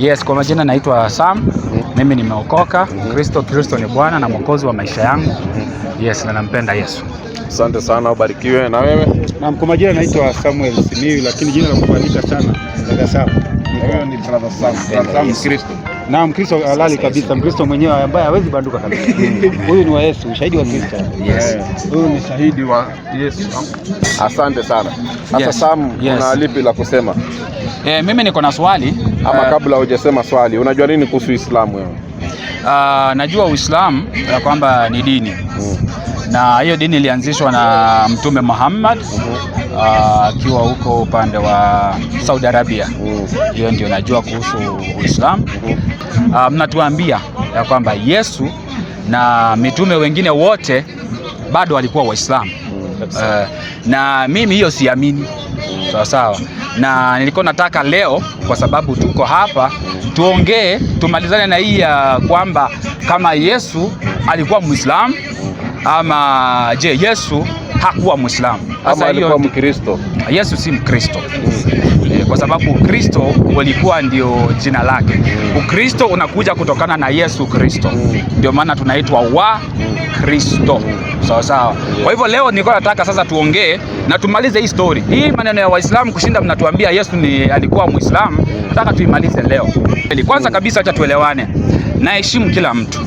Yes, kwa majina naitwa Sam. Mimi nimeokoka. Kristo Kristo ni Bwana na Mwokozi wa maisha yangu. Yes, na nampenda Yesu. Asante sana, ubarikiwe. Na wewe? Naam, kwa majina naitwa Samuel Simiyu, lakini jina la kufahamika sana Brother Sam. Wewe ni Brother Sam. Brother Sam Mkristo. Naam, Mkristo halali kabisa, Mkristo mwenyewe ambaye hawezi banduka kabisa. Huyu ni wa Yesu, ushahidi wa Kristo. Yes. Huyu ni shahidi wa Yesu. Asante sana. Sasa Sam, una lipi la kusema? Mimi niko na swali. Ama kabla hujasema swali, unajua nini kuhusu Uislamu wewe? Najua Uislamu ya kwamba ni dini na hiyo dini ilianzishwa na Mtume Muhammad akiwa huko upande wa Saudi Arabia. Hiyo ndio najua kuhusu Uislamu. Mnatuambia ya kwamba Yesu na mitume wengine wote bado walikuwa Waislamu. Na mimi hiyo siamini. Sawa sawa. Na nilikuwa nataka leo, kwa sababu tuko hapa, tuongee tumalizane na hii ya kwamba kama Yesu alikuwa Muislamu ama je, Yesu hakuwa Muislamu. Ama Sasa hiyo alikuwa Mkristo? Yesu si Mkristo. Kwa sababu Kristo walikuwa ndio jina lake. Ukristo unakuja kutokana na Yesu Kristo, ndio maana tunaitwa wa Kristo. Sawa sawa. Kwa hivyo leo nilikuwa nataka sasa tuongee na tumalize hii story. Hii maneno ya Waislamu kushinda mnatuambia Yesu ni alikuwa Muislamu, nataka tuimalize leo. Kwanza kabisa acha tuelewane. Naheshimu kila mtu,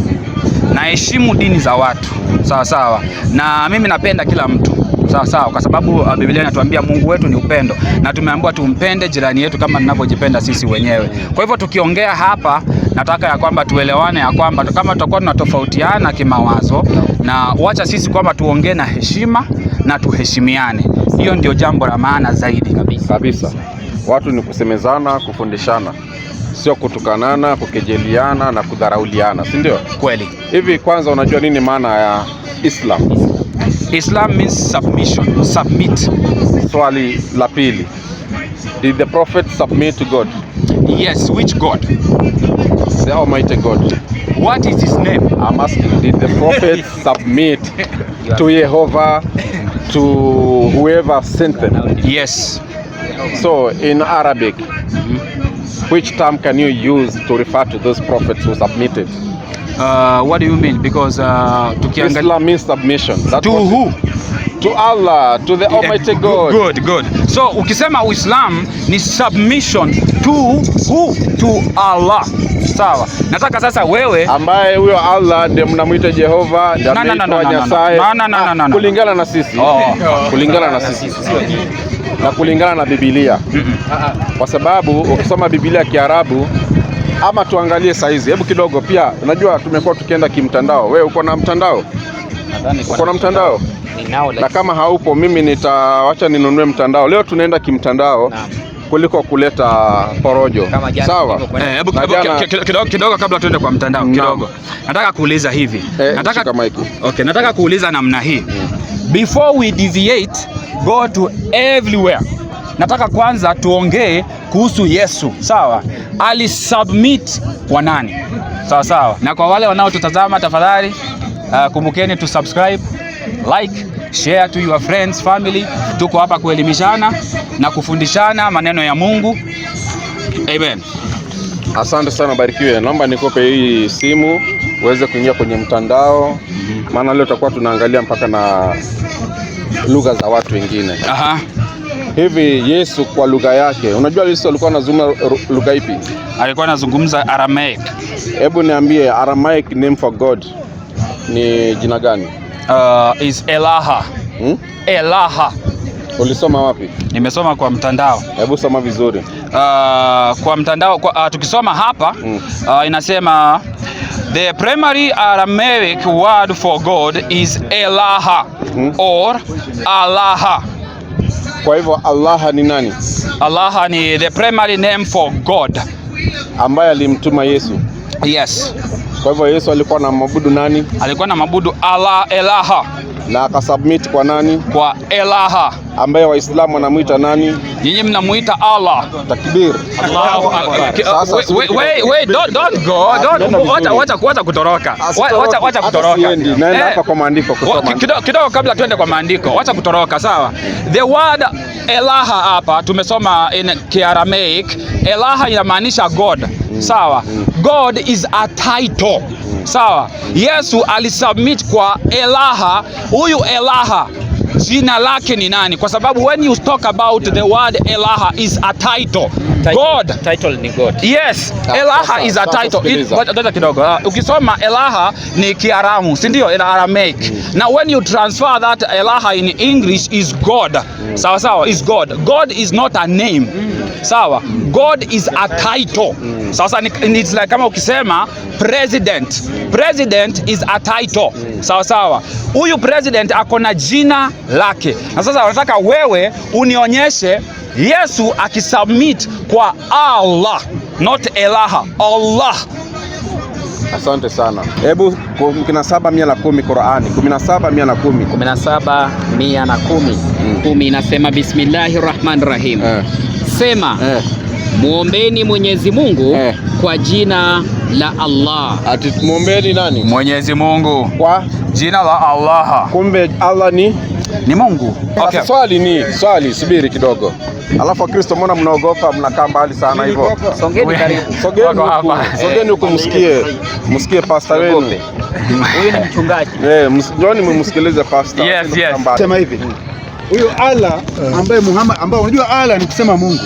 naheshimu dini za watu, sawa sawa, na mimi napenda kila mtu, sawa sawa, kwa sababu Biblia inatuambia Mungu wetu ni upendo na tumeambiwa tumpende jirani yetu kama tunavyojipenda sisi wenyewe. Kwa hivyo tukiongea hapa, nataka ya kwamba tuelewane ya kwamba kama tutakuwa tunatofautiana kimawazo, na wacha sisi kwamba tuongee na heshima na tuheshimiane. Hiyo ndio jambo la maana zaidi kabisa. Kabisa. Watu ni kusemezana, kufundishana, sio kutukanana, kukejeliana na kudharauliana, si ndio? Kweli. Hivi kwanza unajua nini maana ya Islam? Islam means submission, submit. Swali la pili. Did the prophet submit to God? Yes, which God? The Almighty God. What is his name? I'm asking, did the prophet submit to Jehovah, to whoever sent them? Yes. So in Arabic, which term can you use to refer to those prophets who submitted? What do you mean? Because tukiangalia Islam means submission. That's to what- who? To Allah, to the Almighty God. Good, good. So ukisema Uislam ni submission to who? To Allah. Sawa. Nataka sasa wewe Ambaye huyo Allah ndiye mnamwita Jehova, ndiye No, no, no, ameitwa no, no, no. Nyasaye. No, no, no, no, no, no. Kulingana na sisi. Oh. Kulingana na sisi. Na kulingana na Biblia. Kwa sababu ukisoma Biblia ya Kiarabu ama tuangalie saizi, hebu kidogo pia, unajua tumekuwa tukienda kimtandao. Wewe uko na mtandao? Uko na mtandao? Ninao. Na kama haupo, mimi nitawacha ninunue mtandao. Leo tunaenda kimtandao kuliko kuleta porojo. Kama jana Sawa? tulivyokwenda. Eh, hebu Na hebu kidogo kidogo kabla tuende kwa mtandao kidogo. Nataka kuuliza hivi. Eh, Nataka shika mic. Okay, nataka kuuliza namna hii. Before we deviate, go to everywhere. Nataka kwanza tuongee kuhusu Yesu, sawa? Ali submit kwa nani? Sawa sawa. Na kwa wale wanaotutazama tafadhali, kumbukeni to subscribe, like, share to your friends, family. Tuko hapa kuelimishana na kufundishana maneno ya Mungu. Amen. Asante sana, barikiwe. Naomba nikupe hii simu uweze kuingia kwenye mtandao, maana leo tutakuwa tunaangalia mpaka na lugha za watu wengine. Hivi Yesu kwa lugha yake, unajua Yesu alikuwa anazungumza lugha ipi? Alikuwa anazungumza Aramaic. Hebu niambie, Aramaic name for God ni jina gani? Is Elaha. Hmm? Elaha. Ulisoma wapi? Nimesoma kwa mtandao. Hebu soma vizuri. Kwa mtandao tukisoma hapa inasema the primary Aramaic word for God is Elaha or Allaha. Kwa hivyo Allah ni nani? Allaha ni the primary name for God. Ambaye alimtuma Yesu. Yes. Kwa hivyo Yesu alikuwa anamwabudu nani? Alikuwa anamwabudu Allah Elaha. Na akasubmit kwa nani? Kwa Elaha. Ambaye Waislamu wanamuita nani? Nyinyi mnamuita Allah. Takbir. Allahu Akbar. Sasa Wait, wait, wait, don't go. Don't Nenda wacha vizuri. wacha wacha kutoroka. Wacha wacha Hata kutoroka. siendi, naenda Eh, hapa kwa maandiko kusoma. Kidogo kidogo kabla tuende kwa maandiko, wacha kutoroka, sawa? The word Elaha hapa tumesoma in Kiaramaic, Elaha inamaanisha God. Sawa. God is a title. Sawa. Yesu alisubmit kwa Elaha. Huyu Elaha jina lake ni nani? Kwa sababu when you talk about the word Elaha is a title. God. Title ni God. Yes, Ah, Elaha sasa- is a sasa title. sikiliza. Ngoja kidogo. Ukisoma Elaha ni Kiaramu, si ndio? In Aramaic. Now when you transfer that Elaha in English is God. Sawa sawa, is God. God is not a name. Sawa. God is a title. Sasa it's like kama ukisema president. President is a title. Sawa sawa. Huyu president ako na jina lake. Na sasa wanataka wewe unionyeshe Yesu akisubmit kwa Allah, not Elaha, Allah. Asante sana. Hebu 17:110 Qurani, 17:110. 17 110 kumi inasema bismillahi rahmani rahim. Sema muombeni Mwenyezi Mungu kwa jina la Allah. Ati muombeni nani? Mwenyezi Mungu Kwa jina la Allah kumbe Allah ni ni Mungu. Okay. Swali ni swali, subiri kidogo. Alafu Wakristo, mbona mnaogopa? Mnakaa mbali sana hivyo. Songeni karibu. Sogeni Wako huku, hapa. sogeni huku msikie, msikie pastor wenu. Huyu ni mchungaji. Eh, njoni mumsikilize pastor. Yes. Sema hivi. Huyo Allah ambaye Muhammad, ambaye unajua Allah ni kusema Mungu.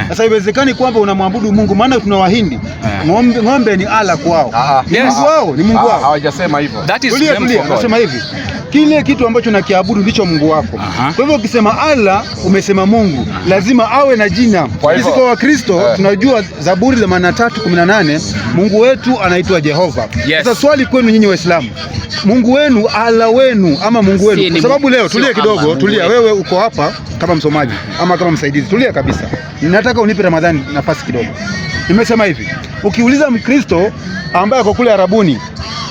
Sasa haiwezekani kwamba unamwabudu Mungu, maana tuna Wahindi. Ng'ombe ni Allah kwao. Ni Mungu wao, ni Mungu wao. Hawajasema hivyo. That is Tulia, them tulia, for God. nasema hivi. Kile kitu ambacho unakiabudu ndicho Mungu wako. Kwa hivyo ukisema Allah umesema Mungu, lazima awe na jina. Kwa hivyo- Sisi kwa Wakristo tunajua Zaburi 83:18, Mungu wetu anaitwa Jehova. Yes. Sasa swali kwenu nyinyi Waislamu, Mungu wenu, Allah wenu ama Mungu Si, wenu? ni Kwa sababu leo, sio tulia Allah, kidogo, Mungu tulia. wetu. Wewe uko hapa kama msomaji ama kama msaidizi, tulia kabisa. Nataka unipe Ramadhani nafasi kidogo. Nimesema hivi, ukiuliza Mkristo ambaye ako kule Arabuni,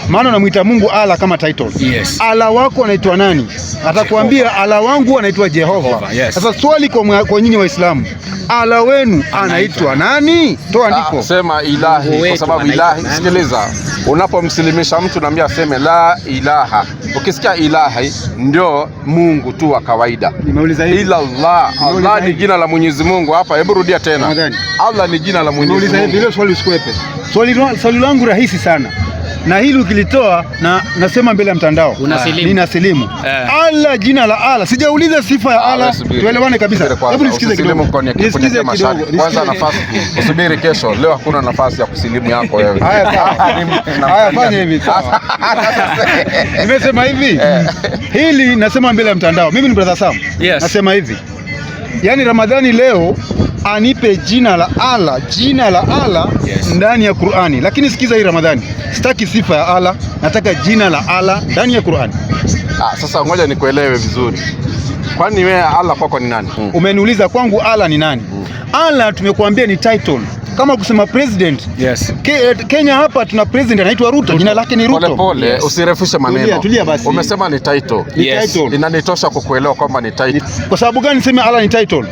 maana unamuita Mungu Allah kama title. Yes. Allah wako anaitwa nani? Atakwambia Allah wangu anaitwa Jehova. Jehova, yes. Sasa swali kwa nyinyi Waislamu, Allah wenu anaitwa nani? Toa andiko. Sema ilahi Mungu kwa wetu sababu anaitwa ilahi, nani? sikiliza, unapomsilimisha mtu naambia aseme la ilaha. Ukisikia ilahi ndio Mungu tu wa kawaida. Nimeuliza hivi. Ila Allah, Nimeuliza Allah ni hivi. jina la Mwenyezi Mungu hapa. Hebu rudia tena. Ramadhani. Allah ni jina la Mwenyezi Nimeuliza hivi, Mungu. hilo swali usikwepe. Swali langu rahisi sana, na hili ukilitoa na nasema mbele ya mtandao Unasilimu. ninasilimu. Allah, jina la Allah, sijauliza sifa ya Allah. Wewe subiri. Tuelewane kabisa. Subiri kwanza. Hebu nisikize Usisilimu kidogo, kwenye nisikize mashari. kidogo, Kwanza nisikize. nafasi, usubiri kesho. Leo hakuna nafasi ya kusilimu yako wewe. Haya, sawa. Haya, fanya hivi sawa. Nimesema hivi, hili nasema mbele ya mtandao. Mimi ni brother Sam. Yes. Nasema hivi, yaani Ramadhani leo anipe jina la Allah, jina la Allah Yes. ndani ya Qur'ani. Lakini sikiza hii Ramadhani, sitaki sifa ya Allah, nataka jina la Allah ndani ya Qur'ani. Sasa ngoja nikuelewe vizuri. Kwani wewe Allah kwako ni nani? Umeniuliza kwangu Allah ni nani? Allah tumekuambia ni title, kama kusema president. Yes. Kenya hapa tuna president anaitwa Ruto, jina lake ni Ruto. Pole pole, Yes. usirefushe maneno. Tulia, tulia basi. Umesema ni title. Ni Yes. title. Inanitosha kukuelewa kwamba ni title. Kwa sababu gani niseme Allah ni title?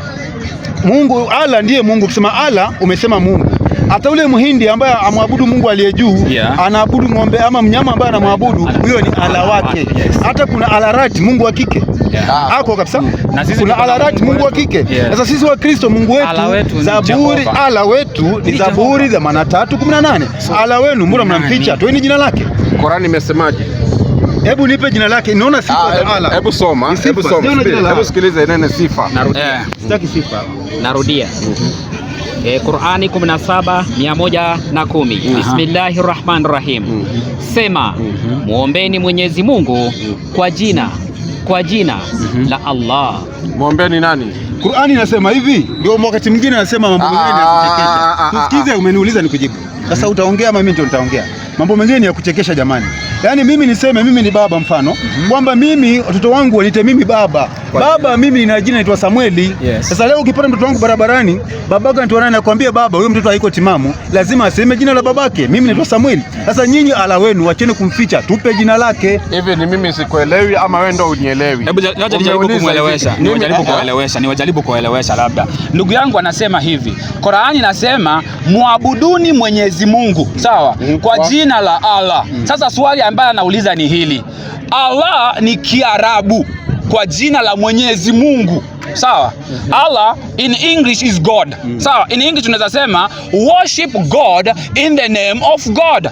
Mungu, Allah ndiye Mungu. Ukisema Allah umesema Mungu. Hata ule Mhindi ambaye amwabudu Mungu aliye juu, anaabudu ng'ombe ama mnyama ambaye anamwabudu, huyo ni Allah wake. Yes. Hata kuna Alarati, Mungu wa kike. Yeah. Ako kabisa. Na sisi Kuna tuko na Alarati, Mungu wa wetu. kike. Yes. Sasa sisi wa Kristo Mungu wetu, Allah wetu ni Zaburi, Jehova. Allah wetu ni Ni Zaburi Jehova. 83:18. Allah wenu mbona mnamficha? Toeni jina lake. Qurani imesemaje? Hebu nipe jina lake. Naona sifa za Allah. Hebu soma, Ni sifa. hebu soma. Sijaona jina la Hebu Allah. sikiliza inene sifa. Narudia. Sitaki sifa. Narudia. Qur'ani 17 110. Bismillahir Rahmanir Rahim. Sema muombeni Mwenyezi Mungu kwa jina la Allah. Muombeni nani? Qur'ani inasema hivi, ndio wakati mwingine anasema mambo mengine ni ya kuchekesha. Tusikize, umeniuliza nikujibu. Sasa utaongea ama mimi ndio nitaongea? Mambo mengine ni ya kuchekesha jamani. Yaani mimi niseme mimi ni baba mfano, kwamba mimi watoto wangu waniite mimi baba. Baba mimi nina jina naitwa Samueli. Yes. Sasa leo ukipata mtoto wangu barabarani, babake anaitwa nani, nakwambia baba, huyo mtoto haiko timamu, lazima aseme jina la babake. Mimi naitwa Samueli. Sasa nyinyi ala wenu wacheni kumficha, tupe jina lake. Hivi ni mimi sikuelewi ama wewe ndio unielewi? Hebu acha nijaribu Umeuliza kumuelewesha. hivi. Mimi- Niwajaribu kuelewesha, niwajaribu kuelewesha labda. Ndugu yangu anasema hivi, Qur'ani inasema muabuduni Mwenyezi Mungu, sawa? Kwa jina la Allah. Sasa swali ambaye anauliza ni hili. Allah ni Kiarabu kwa jina la Mwenyezi Mungu. Sawa? Allah in English is God. Sawa? In English tunaweza sema worship God in the name of God.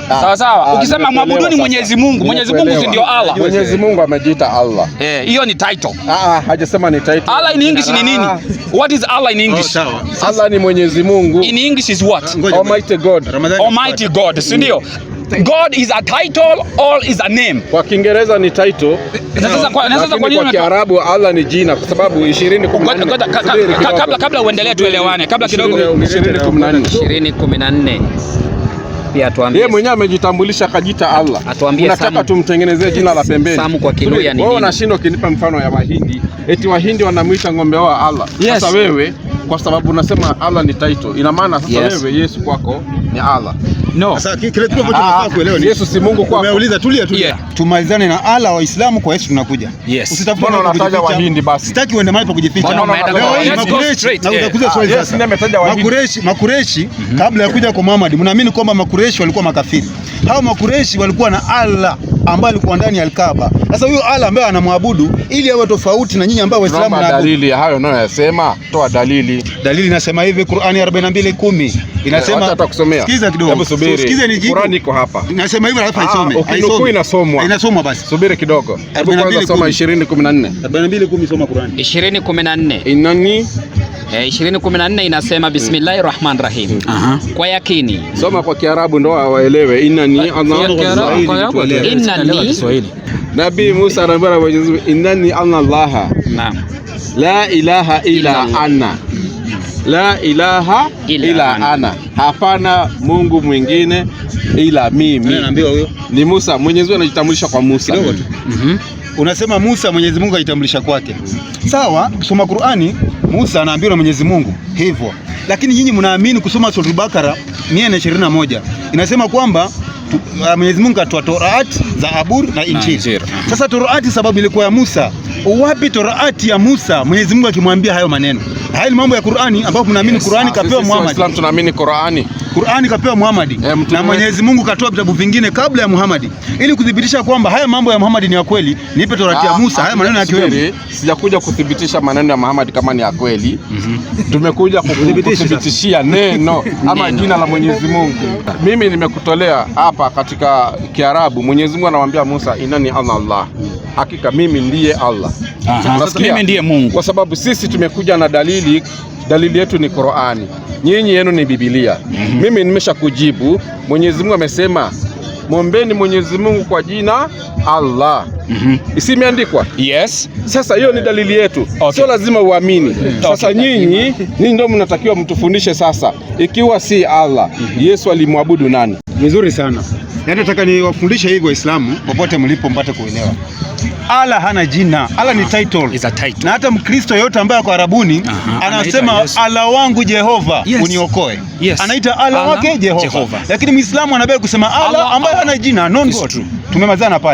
Sawa sawa. Ukisema Nimekuelewa mwabuduni sasa. Mwenyezi Mungu, Mwenyezi Mungu si Nimekuelewa. ndio Allah? Mwenyezi Mungu amejiita Allah. Eh, hiyo ni title. Hajasema ni title. Allah in English ni nini? What is Allah in English? Oh, sawa. Allah ni Mwenyezi Mungu. In English is what? Ngoja. Almighty God. Ramadhani. Almighty God, si ndio? God is a title or is a name. Kwa Kiingereza ni title. Na sasa kwa na sasa Lakini kwa nini kwa Kiarabu Allah ni jina kwa sababu 20:14. Ngoja, Subiri kidogo. kabla uendelee tuelewane, kabla kidogo. 20:14. 20:14. Pia tuambie. Yeye mwenyewe amejitambulisha akajiita Allah. Atuambie Unataka Samu. tumtengenezee jina la pembeni. Samu kwa Kiluya ni Wewe nini? unashindwa ukinipa mfano ya Wahindi. Eti Wahindi wanamuita ng'ombe wao Allah. Yes. Sasa wewe kwa sababu unasema Allah ni title, ina maana sasa Yes. wewe Yesu kwako ni Allah. No. Sasa kile kitu ambacho tunafaa kuelewa ni Yesu si Mungu kwako. Umeuliza, tulia tulia. Yeah. Tumalizane na Allah Waislamu kwa Yesu tunakuja. Yes. Usitafute Mbona mahali pa unataja kujificha. Wahindi basi? Sitaki uende mahali pa kujificha. Mbona umeenda Leo kwa hii Let's go Makureshi, straight, na yeah. utakuza swali Yesu sasa. ndiye ametaja Wahindi. Makureshi kabla ya kuja kwa Muhammad, mnaamini kwamba Makureshi walikuwa makafiri. Hao Makureshi walikuwa na Allah ambaye alikuwa ndani ya Alkaaba. Sasa huyo Allah ambaye anamwabudu ili awe tofauti na nyinyi ambao Waislamu Tunaomba mnaabudu. dalili ya hayo unayoyasema, toa dalili. Dalili inasema hivi, Qur'ani 42:10 inasema, Wacha atakusomea. Sikiza kidogo. Hebu subiri. Sikiza nijibu. Qur'ani iko hapa. Inasema hivi alafu aisome. Ukinukuu Aisome. inasomwa. Inasomwa basi. Subiri kidogo. Hebu kwanza soma 20:14. 42:10 soma Qur'ani. 20:14. Inani 20:14 inasema bismillahir rahmanir rahim. Kwa yakini soma kwa Kiarabu ndo waelewe. Inani Allah. Innani Nabii Musa anaambiwa na Mwenyezi Mungu, innani ana Allah naam la ilaha ila ana, la ilaha Ila ila ana. ana, hapana Mungu mwingine ila mimi. Anaambiwa huyo. Ni Musa, Mwenyezi Mungu anajitambulisha kwa Musa. Kidogo tu. Unasema Musa Mwenyezi Mungu aitambulisha kwake. Sawa, kusoma Qur'ani Musa anaambiwa na Mwenyezi Mungu hivyo. Lakini nyinyi mnaamini kusoma Suratul Bakara 121 inasema kwamba Mwenyezi Mungu atoa Torati, Zaburi na Injili. Injili. Sasa Torati sababu ilikuwa ya Musa. Wapi Torati ya Musa Mwenyezi Mungu akimwambia hayo maneno? Haya ni mambo ya Qur'ani ambapo mnaamini Qur'ani kapewa Sisi Muhammad. Waislamu tunaamini Qur'ani. Qur'ani kapewa Muhammad Mtume na Mwenyezi Mungu katoa vitabu vingine kabla ya Muhammad ili kuthibitisha kwamba haya mambo ya Muhammad ni ya kweli. Nipe Torati ya Musa, haya maneno yakiwemo. Subiri, sijakuja kuthibitisha maneno ya Muhammad kama ni ya kweli. Tumekuja kukuthibitishia neno ama jina la Mwenyezi Mungu. Mimi nimekutolea hapa katika Kiarabu, Mwenyezi Mungu anamwambia Musa, inani ana Allah, hakika mimi ndiye Allah. Unasikia? Mimi ndiye Mungu. Kwa sababu sisi tumekuja na dalili, dalili yetu ni Qur'ani, nyinyi yenu ni Biblia. Mimi nimesha kujibu. Mwenyezi Mungu amesema mwombeni Mwenyezi Mungu kwa jina Allah. Si imeandikwa? Yes. Sasa hiyo ni dalili yetu, Okay. sio lazima uamini. Sasa nyinyi ndio mnatakiwa mtufundishe sasa, ikiwa si Allah, Yesu alimwabudu nani? Vizuri sana. Yaani nataka niwafundishe hivi Waislamu popote mlipo mpate kuelewa. Allah hana jina. Allah ni title. Is a title. Na hata Mkristo yote ambaye ako Arabuni anasema Anaita Yesu. Allah wangu Jehova Yes. uniokoe. Yes. Anaita Allah Allah wake Jehova. Jehova. Lakini Muislamu anabaki kusema Allah Allah, ambaye Allah. hana jina, non It's God. true. Tumemalizana pale.